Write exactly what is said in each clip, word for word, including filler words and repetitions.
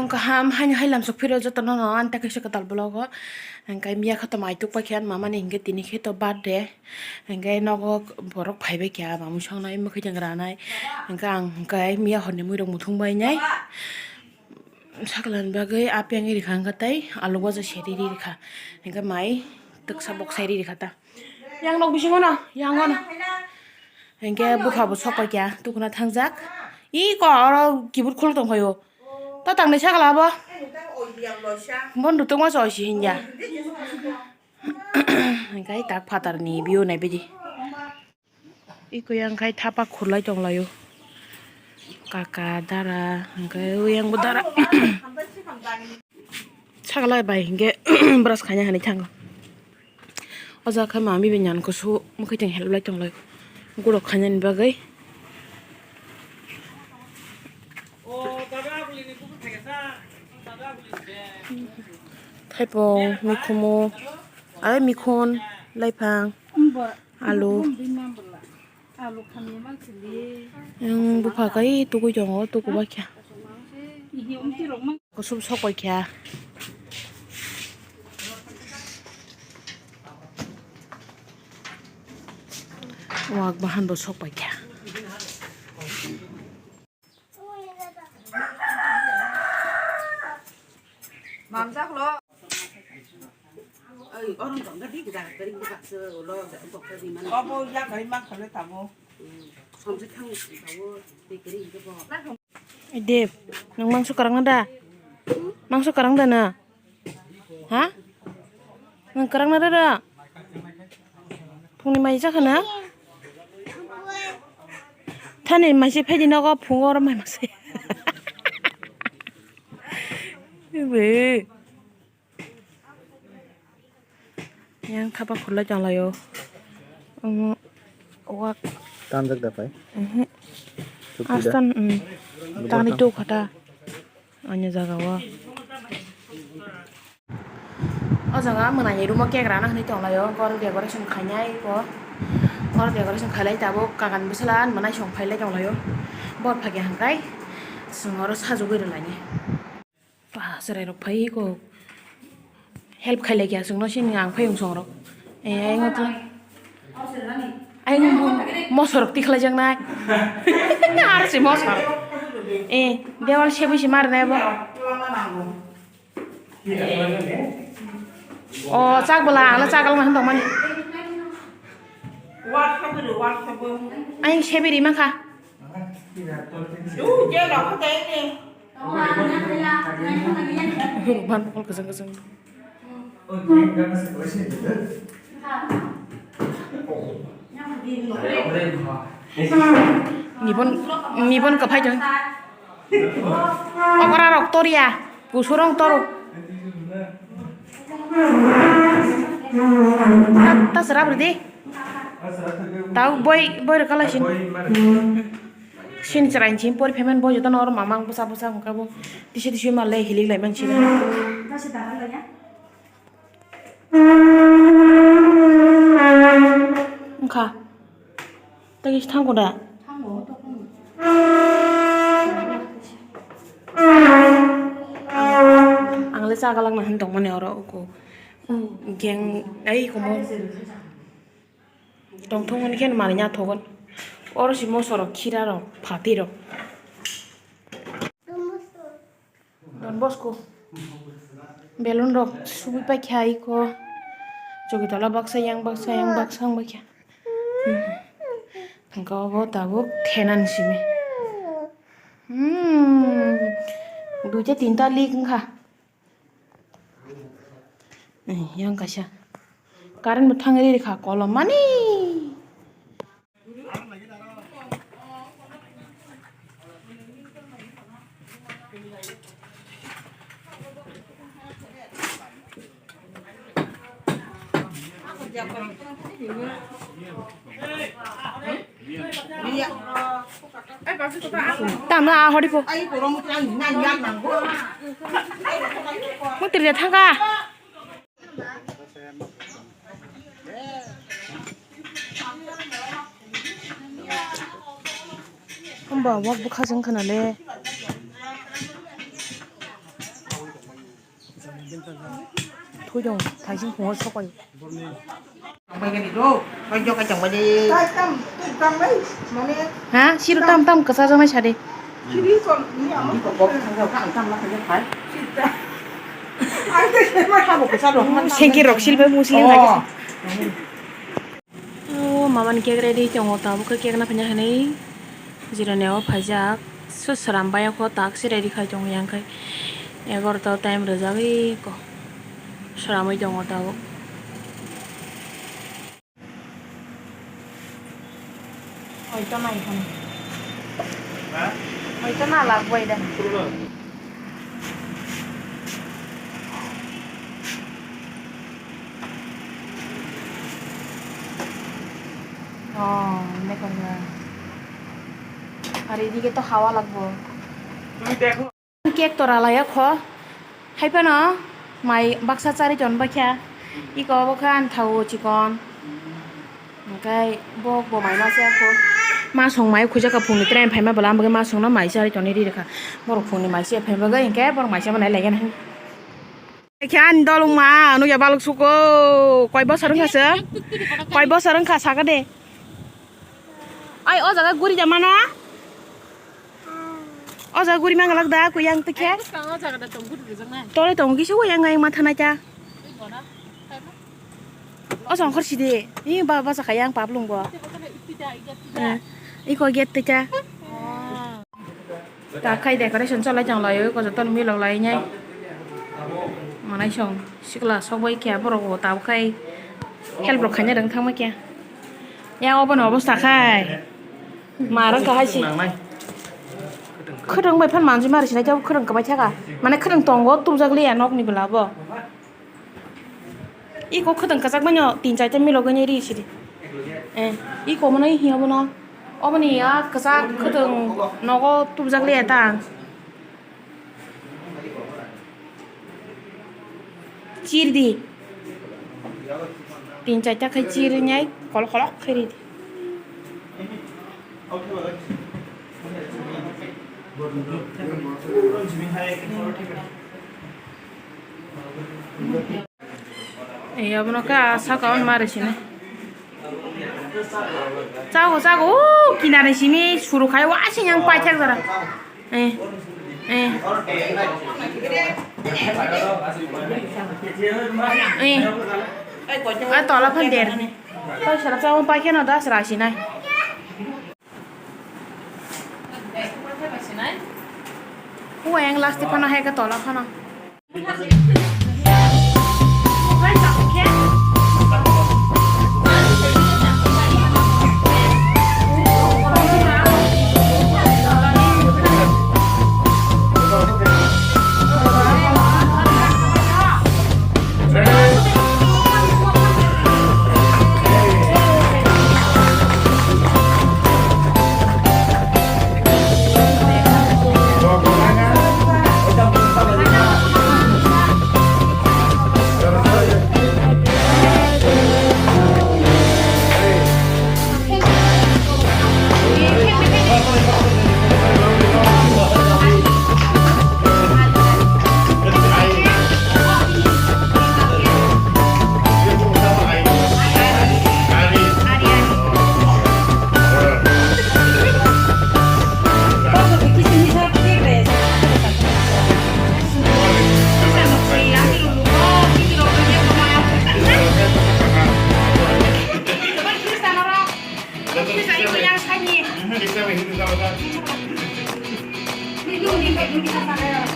Kaham haino hai lamsok phiro jotono no ani ta kaisa kwtal vlog o. Hingke miya khe to mai tuk paikha ani mama ni hingke tini khe to birthday. Hingke nogo borok phaibai kha mamui songnai mwkhai teng ranai. Hingke ang hingke miya horni muirok muthung bai nai. Sakla ni bagwi apeng rikha hingke tei alu baja seri rikha. Hingke mai twksa boksa rikha ta. Yang nok bisingo no, yang o no. Hingke bupha bo sok paikha, tukuna thangjak. I ko oro kibot khuluk tong phaio. Ta tangnai sakla bo. Bon rutuk ma choi si hinja. Hingke tak phatar ni view nai bidi. Iko yang khai thapa khurlai tonglaio. Kaka dara, hingke uyang bo dara. Sakla bai hingke brush khaina hinwi thango. O jaga khe mami bai nyan kusu mwkhai teng help lai tonglaio. Gulok khainani bagwi. Thaipung, mikhumu, ai mikhun, laiphang, alu. Yang bupha kai tukui tongo, tuku bakya. Kusum sokoi kya. Wak bahan bo sokoi kya. Mamjak lo. Oi, orang tong tadi kita kering kita se ulo tong tadi mana? Obo ya kari mak kare tamo. Samse thang tamo, te kering ke bo. Dep, nang mangso karang na da? Mangso karang da na? Ha? Nwng kwrwng na rwrw? Phungni mai jakhana? Thani mai se phaidi nogo phungo oro mai mase. Be. Yang thapa khulai tonglaio. Omo wak. Tanjak da pai? Mhm. Chupi da? Astan, mm. Tani tu khata. Ani jaga o. O jaga mwnai ni room o cake rana hinwi tonglaio. Oro decoration khainai ko. Oro decoration khailai tabuk kakan bwsala mwnai song phailai tonglaio. Bor phagya hwnkhe chwng oro sajagwi rwlaini. Ba chwrai rok phai ko. Help khailai kha chwngno sini ang phai wng song rok. Eh, ayang tla. Ayang mo-, mosor rok tikhlai jaknai. Ar si mosor. Eh, dewal sebui si mar nai bo. O chak bwla ang chak alma han tong mani. Ayang sebi ri ma kha. Ban pokol keseng keseng. Nibon, nibon kepai jeng. Okra rok toria, kusurong toro. Ta serap ridi. Tau boi, boi rok kalai sin. Sini chwrai ni simi pori phaimani bo jotono oro mamang bwsa bwsa hwnkha bo tisi tisi ma le hilik lai mani sini. Wngkha. Tei kisa thango da? Ang le chagalak na hin tongmani oro uko. Geng ai komo. Tongthok hwnwi khe manwi ya thogon. Oro se moso rok, khira rok, phatwi rok. Don Bosco. Belun rok subui paikha iko. Chokitola baksa yang baksa yang baksa wng baikha. Hwnkhe obo tabuk thenani simi. Hmm. Duita tinta lik wngkha. Eh, yang kaisa. Current bo thangwi rikha kolom mani. Tamla ahori po. Mo tirja thangka. Hamba wak bwkha jeng khna le. Thui dong, thaising phungo sopai. Ha, siro tam tam kwchajak nai sadi. Sengki rok silbai muslim lagi. O mamani cake ready tongo, tabuk khe cake no phina hinwi jirani o phaijak. So sram bai kho tak se ready khai tongo, yang khai egarota time rwjagwi ko sramwi tongo tabuk. Oito nai hwn. Oito na lak bai da. Oh, ini kan ya. Hari ini kita hawa lagbo. Cake tora laya kho. Hai phano mai baksa chari ton bakya. Iko bo kha ang thawo chikon. Hwnkhe bo bo mai ma se kho. Ma song mai khuja ka phungni train phaima bwla ambagwi ma songno mai chari toni ri rwkha. Borok phungni mai se phaima bagwi hwnkhe borok mai se manai laiya nai. Khe ani dolong ma nugya balok suko. Koi bosor wngkha se? Koi bosor wngkha saka de. Ai o jaga guri da mano? O jaga guri mangalak da, kuyang tikhe? Ai, bwskango o jaga da tong guri rijak nai. Tole tong kisa kuyang ngai matha nai ta. Twi bona. Tamo? O songkhor sidi. Ni ba ba jaka yang pablung bo. Twi hotel iti da, iya twi da. Eh, iko get tikhe. Oh. Ta khai decoration cholai tong lai, iko joto milok lai nai. Manai song sikla sok bai khe borok bo tabuk khai help rok khaina rwng thangma khe. Ya obo ni obostha khai. Ma rang kahai si. Khwrwng bai phan manjui mari sinai khe khwrwng kwbai thaka. Mane khwrwng tongo tubjak liya nokni bwla bo. Iko khwtwng kwchak mano tin charta milogwi ri sidi. Eh, iko mano hiya bono. Oboni ya kwchak khwtwng nogo tubjak liya ta. Chir di. Tin charta khai chir nai kol kolok khai ri di. Ei, abono khe ah saka o mari sini. Chago, chago, o kinari simi suru khai, wa sini ang paithak jara. Eh, eh. Eh. Ah, tola phan der. Tei sara chago paikhe no das rasi nai. Huwa yang last phano hai ka tola phano.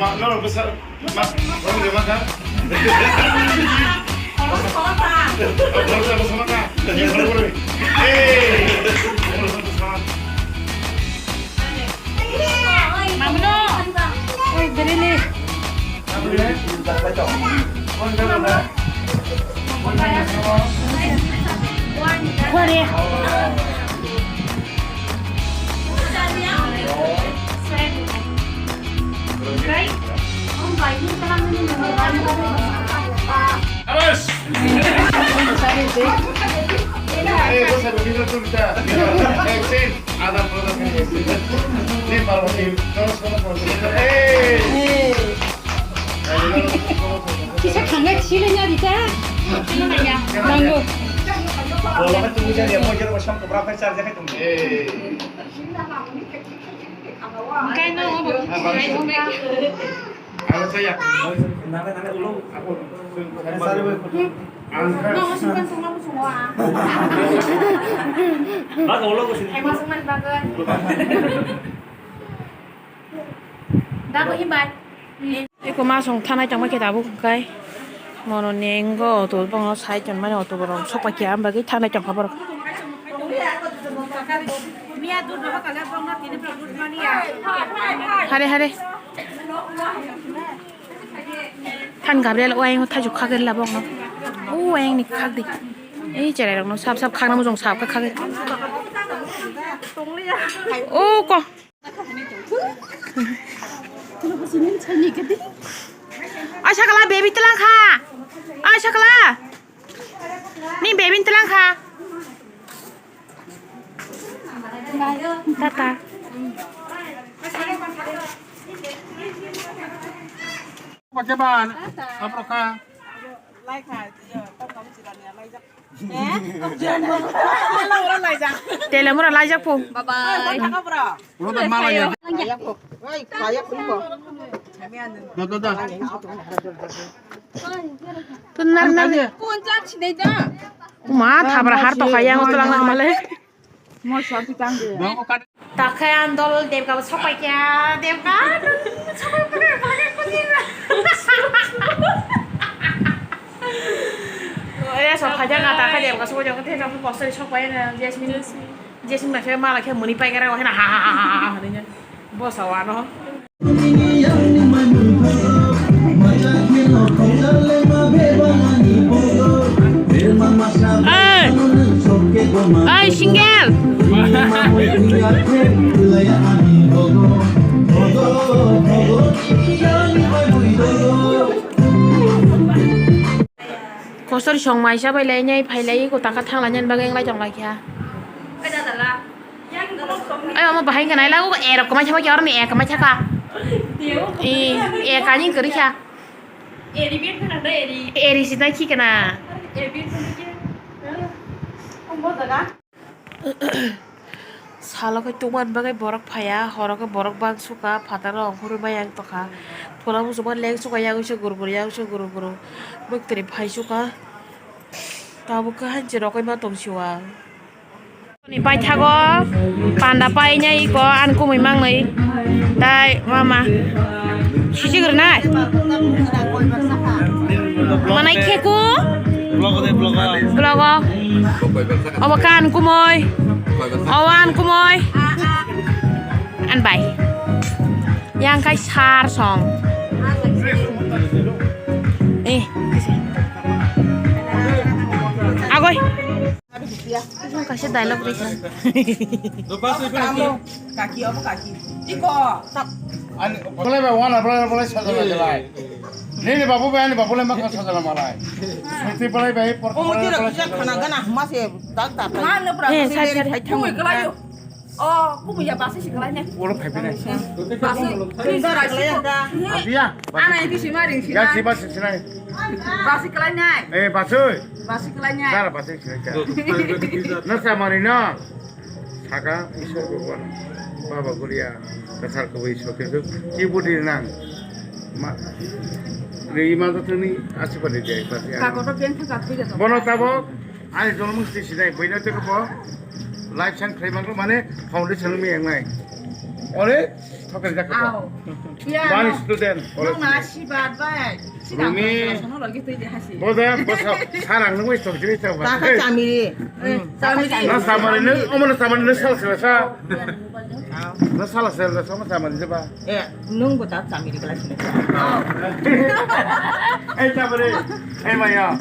Ma, no, no, bwsa, ma, ma, ma, ma, ma. Bwsa, bwsa, ma, ma. Hey! Bwsa, bwsa, ma. Mamno. Oi, beri ni. Kore. Kaya no, obo. Ang saya. Ang saya. No, simpan semua semua. Bak ulo ko sini. Ay, masuk man bagan. Dago himbai. Eko ma song thanai tongma khe tabuk kai. Mono nengo auto bangno sai tongmani auto borok sokpai khe am bagwi thanai tongkha borok. Hare hare. Than Gabriel o ayang thajok khagwi labok no. O ayang ni khagdi. Ei cherai rok no sap sap khagna mujung sap kha khagwi. O ko. Ai sakala baby telang kha. Ai sakala. Ni baby telang kha. Tata. Pakai ban, apa kah? Lai kha, iya, tam tam sirani lai jak. Telemura laijak po. Bye bye. Ulo da mala ya. Ai, kaya ko. Da, da, da. Tun nar nar. Kun chak sinai da. Kuma thabra har to khaya ang tulang na male. Mo swa pitang de. Takhai ang dol Devga bo sokpai kya, Devga. Oya sok khaja na takhai Devga sokpai jong te jong poster sokpai na Jasmine. Jasmine ba khe mala khe muni pai gara ha ha ha ha ha ha. Bo sawa no. Hey! Hey, single! Kosor song maisa bai lai nai phai lai ko taka thang lai nai bagwi wng lai tong lai kha. Ai, omo bahai wngkha nai lago, erok kwmai thangma khe oroni ek kwmai thaka. Eri. Eri, eri si nai khi kana. Salo khe tungma bagwi borok phaiya, horo khe borok bang suka, phataro ongkhorwi bai ang tokha. Phola muchungma leng suka, yang uisa guru guru, yang uisa guru guru. Bwktwrwi phai suka. Tabuk khe hanchi rokoi ma tong siwa. Ni paithago panda painai iko an kumui mangnai. Tai mama. Sisi gernai. Manai kheku. Blogo de, blogo. Blogo. Obo kan kumui. Obo an kumui. An bai. Yang kai sar song. Eh. Agoi. Kaisa dialogue rikha. Kaki, obo kaki. Iko, tap. Ani, bolai bai wana, bolai, bolai sajala jalai. Nini babu bai, ani babu lai makan sajala malai. Mesti bolai bai, por, bolai, bolai sajala. Khana gana huma se dak dak. Ma no pra. Eh, sajala. Kumui kelayo. Oh, kumui ya basi si kelai ne. Oro phai phai nai. Basi. Abiya. Ana ini si mari si. Ya si basi si nai. Basi kelai nai. Eh, basi. Basi kelai nai. Dara basi si nai. Na samari na. Saka Isor Bhagwan. Baba Guria. Kasar ko Isor ke tu. Ki budi nang. Ma. Ri ma tu ni asi padi jai basi. Kako to beng thaka thik ato. Bono tabo. Ani jolmung si sinai, buino tei bo life sang khlai mangro mane foundation mi engnai. Ore, thokre jak ko. Aw. Bani student, ore. Nang na si bad bai. Rumi. Sono lagi tei hasi. Boda, bosa, sarang nungwi sok jiri sok ba. Taka chamiri. Chamiri. Na samari nung, omo na samari nung sal sal sa. Na sal sal sa, omo samari jeba. Eh, nung bo ta chamiri kala sini. Eh, chamiri. Eh, maya.